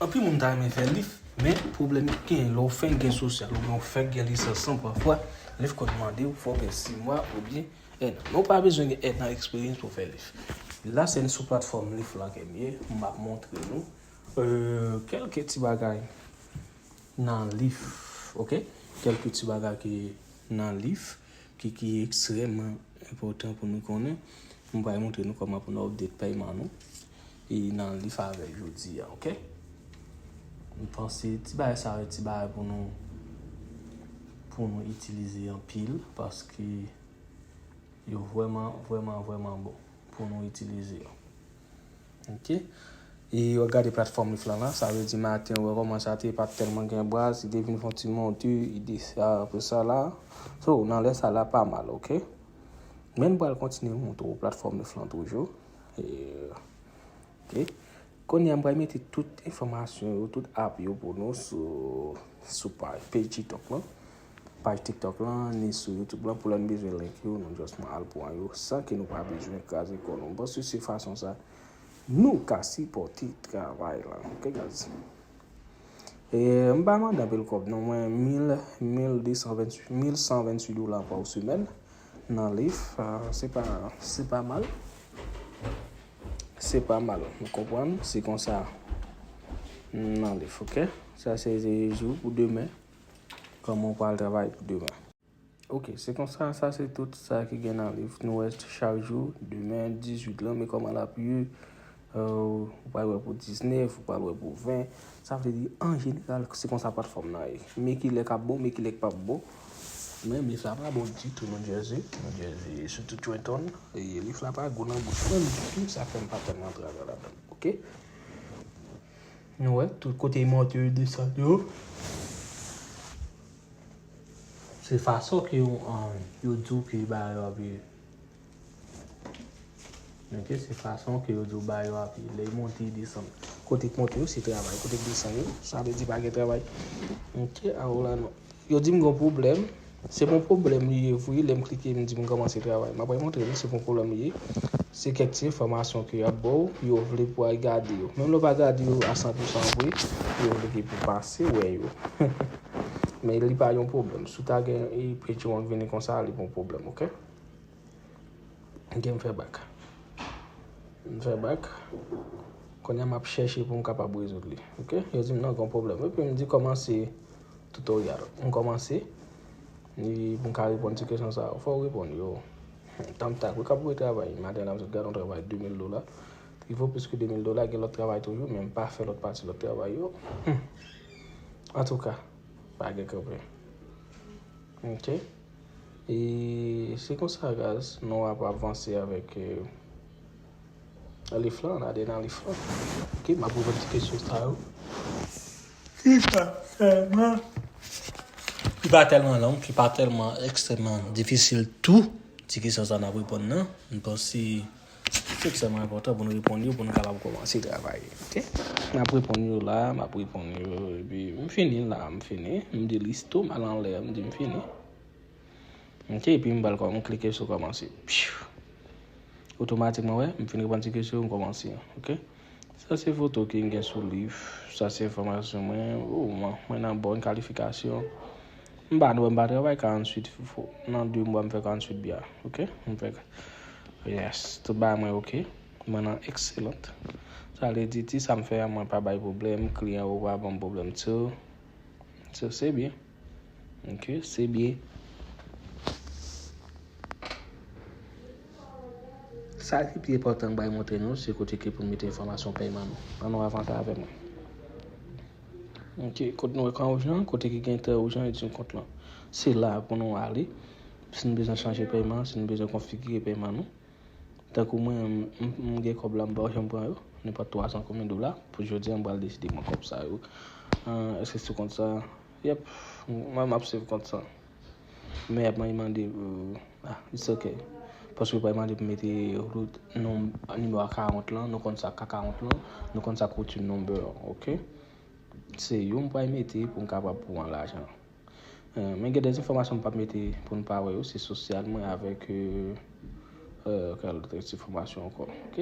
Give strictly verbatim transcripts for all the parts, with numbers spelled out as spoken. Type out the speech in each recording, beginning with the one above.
Anpil moun ta renmen fè lif, men pwoblèm ki genyen lè w fenk gen sosyal oubyen w fenk gen lisans lan, pafwa lif konn mande w fò w fè sis mwa oubyen en an. Men w pa bezwen gen en an eksperyans pou w fè lif. La se sou platfòm lif lan ke m ye, m ap montre nou euh, kèlke ti bagay nan lif, ok? Kèlke ti bagay ki nan lif ki, ki ekstrèmman enpòtan pou nou konnen. M pral montre nou kòman pou nou update pèyman nou e nan lif avè jodi a, ok? M panse ti bagay sa yo, ti bagay pou nou, pou nou itilize anpil, paske yo vrèman, vrèman, vrèman bon pou nou itilize yo. Ok? E w ap gade platfòm lif lan la, sa vle di maten, ou wè kòman sa te pa t tèlman gen baz, li te vin fè yon ti monte, li desann, apre sa la. So, nan lè sa la, pa mal, ok? Men m pral kontinye montre w platfòm lif lan toujou. E, ok? Kounye a, m pral mete tout enfòmasyon yo, tout app yo pou nou sou, sou paj, page TikTok lan. Paj TikTok lan, ni sou YouTube lan, pou lè n bezwen link yo, nou just al pran yo, san ke nou pa bezwen kraze kò nou. M panse se fason sa nou ka sipòte travay lan. Ok, guys? E, m pa mande anpil kòb, non, mwen, mil, mil de san venntuit, mil san venntuit dola pa semèn nan lif, ah, se pa, se pa mal. Se pa mal, ou konprann? Se konsa nan lif, ok? Sa se jou pou demen. Kòman w pral travay pou demen. Ok, se konsa, sa se tout sa ki gen nan lif. Nou wè chak jou, demen, dizuit lan, men kòman l ap ye, euh, ou pral wè pou diznèf, ou pral wè pou ven. Sa vle di, an jeneral, se konsa platfòm nan ye. Men ki lè k ap bon, men ki lè k p ap bon. Men lif la pa bon ditou, New Jersey. New Jersey, sitou Trenton. E lif la pa gou nan bouch mwen ditou, sa fè m pa tèlman travay ladan l, ok? Nou wè, tout kote monte yo desann yo. Se fason ke yo, um, yo di w ke bagay yo ap ye. Ok, se fason ke yo di w bagay yo ap ye. Lè y monte, y desann. Kote k monte yo, se travay. Kote k desann yo, sa vle di pa gen travay. Ok, awo la non. Yo di m gon pwoblèm. Se bon pwoblèm li ye vre, lè m klike, m di m kòmanse travay. M ap montre nou se bon pwoblèm li ye. Se kèk ti enfòmasyon ke y ap ba w, yo vle pou w al gade yo. Menm lè w pa gade yo a san pou san vre, yo vle ke pou w pase wè yo. Men li pa yon pwoblèm. Si w ta gen e Patreon vini konsa, li pa yon pwoblèm, ok? Ok, m fè bak. M fè bak. Kounye a m ap chèche pou m kapab rezoud li. Ok? Yo di m nan gon pwoblèm. Epi m di kòmanse tutorial. M kòmanse. E pou m ka reponn ti kesyon sa yo. Fò w reponn yo. Tanm tak, wi, k ap voye travay. Maten la, m sot gade yon travay de mil dola. Li vo plis ke de mil dola, gen lòt travay toujou, men m pa fè lòt pati lòt travay yo. Hmm. Antouka, pa gen kanpe. Ok. E se konsa, guys, nou ap avanse avèk, euh, lif lan, n ale nan lif lan. Ok, m ap reponn ti kesyon sa yo. Ki pa tèlman, ki pa tèlman long, ki pa tèlman ekstrèmman difisil tou. Ti kesyon sa n ap reponn nan. M panse se ekstrèmman enpòtan pou nou reponn yo, pou nou kapab kòmanse travay. Ok? M ap reponn yo la, m ap reponn yo, epi m fini la, m fini. M di listo, m al anlè, m di m fini. Ok, epi m pral kò-, m klike sou kòmanse. Pyou! Otomatikman, wè, m fin reponn ti kesyon, m kòmanse. Ok? Sa se foto ke m gen sou lif. Sa se enfòmasyon mwen. Oh, mwen, mwen nan bòn kalifikasyon. M pa, m pa travay karanntuit fo-, nan de mwa m fè karanntuit bya. Ok? M fè, yes, tout bagay mwen ok. Mwen nan excellent. Sa vle di ti sa m fè a, mwen pa bay pwoblèm, kliyan yo pa ban m pwoblèm tou. So, se byen. Ok, se byen. Sa ki pi enpòtan m bay montre nou, se kote ke pou n mete enfòmasyon pèyman nou. Ann nou avanse avè mwen. Ok, kote nou wè kan oujan, kote ki gen tè oujan, yo di m kont lan. Se la pou nou ale. Si n bezwen chanje pèyman, si n bezwen konfigire pèyman nou. Tankou mwen, m, m, m gen kòb la, m pa janm pran yo. Nenpòt twa san konbyen dola. Pou jodi a, m pral deside pran kòb sa yo. Ah, èske sou kont sa? Yep, mwen, m ap save kont sa. Men ap mande, euh, ah, it's ok. Paske yo pral mande pou mete root, non, nimewo account lan, nou konn sa account lan, nou konn sa routing number, ok? Se yo m pral mete pou m kapab pran lajan. Euh, men gen de enfòmasyon m p ap mete pou n pa wè yo, se sosyal mwen avèk, euh, euh, kèk lòt enfòmasyon ankò, ok?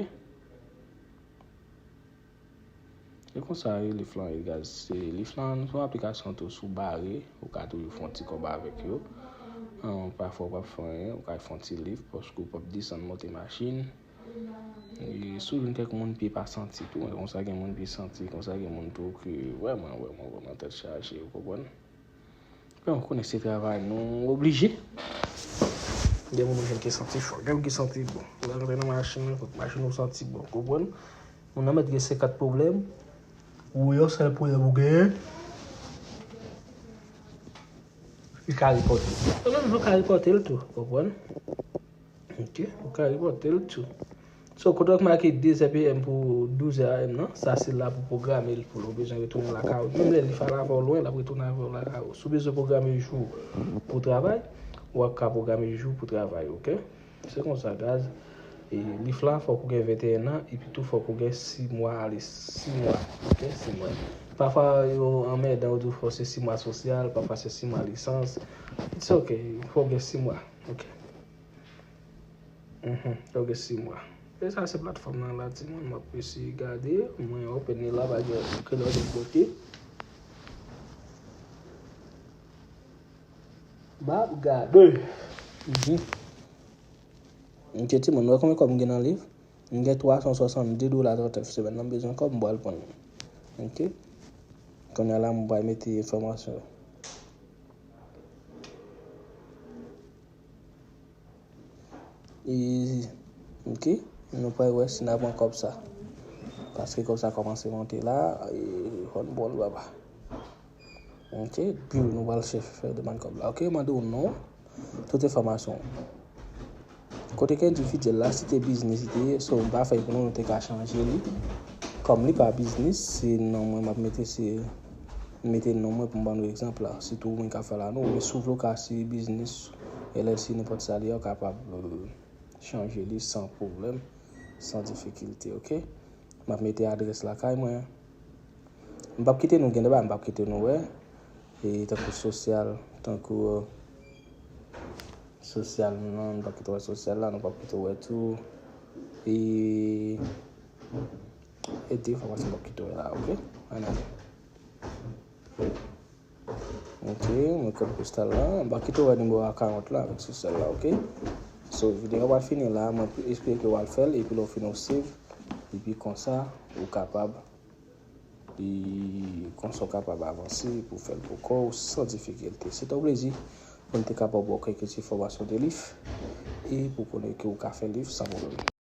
Se konsa wi, Lyft lan ye, guys. Se Lyft lan, se yon aplikasyon tou, si w bare, ou ka toujou fè yon ti kòb avèk yo. An, pafwa w p ap fè anyen, ou ka fè yon ti Lyft, paske w p ap desann monte machin. E si w jwenn kèk moun pye pa santi tou, men konsa gen moun pye santi, konsa gen moun tou ki vrèman, vrèman, vrèman tèt chaje, ou konprann? Men w konnen se travay nou oblije. Gen moun ou jwenn ki santi fò, gen moun ki santi bon. Ou rantre nan machin nan, kot machin ou santi bon, konprann? Moun nan mèt gen senkant pwoblèm, ou yon sèl pwoblèm ou genyen, li ka repòte. Ou menm tou ka repòte l tou, konprann? Ok, ou ka repòte l tou. So, kote w make de zè P M pou douz zè A M nan, sa se la pou pwograme l pou lè w bezwen retounen lakay ou. Menm lè li fè l avè w lwen, l ap retounen avè w lakay ou. Si w bezwen pwograme jou pou travay, w ap ka pwograme jou pou travay, ok? Se konsa, guys. E Lyft la, fòk ou gen venteyen an, epi tou fòk ou gen sis mwa, ale sis mwa, ok? Sis mwa. Pafwa, yo anmèdan, yo di w fò se sis mwa sosyal, pafwa se sis mwa lisans. It's ok, fòk ou gen sis mwa, ok? Mhm, fòk ou gen sis mwa. E sa se platfòm nan la, timoun, m ap eseye gade, mwen open li la, pa gen okenn lòt kote. M ap gade. Mhm. Ok, timoun, nou wè konbyen kòb m gen nan Lyft? M gen twa san swasannde dola tranntev semèn nan, m bezwen kòb, m pral pran l. Ok? Kounye a la, m pral mete enfòmasyon yo. E, ok, nou pral wè si n a pran kòb sa. Paske kòb sa kòmanse monte la, e, fò n pran l, papa. Ok, depi nou pral chèche fè demann kòb la. Ok, yo mande w non, tout enfòmasyon w. Kote ke endividyèl la, si te biznis li te ye, so m pa fè l pou nou, nou te ka chanje li. Kòm li pa biznis, se non mwen m ap mete, se mete non mwen pou m ban nou egzanp la. Sitou ou menm k ap fè l a nou, men si w vle w ka se biznis, L L C, nenpòt sa li ye, w kapab, euh, chanje li san pwoblèm, san difikilte, ok? M ap mete adrès lakay mwen. M p ap kite nou gen deba, m p ap kite nou wè. E tankou sosyal, tankou, euh, sosyal, non, nou p ap kite wè sosyal la, nou p ap kite wè tou. E, e de enfòmasyon m p ap kite wè la, ok? Ann ale. Ok, mwen kòd postal la. M p ap kite wè nimewo a karant la avèk sosyal la, ok? So, videyo a pral fini la, mwen espere ke w al fè l, epi lè w fini w save, epi konsa, ou kapab, e konsa w kapab avanse pou fè l pou kò w san difikilte. Se te yon plezi pou n te kapab ba w kèk ti enfòmasyon de Lyft, e pou konnen ke w ka fè Lyft san pwoblèm.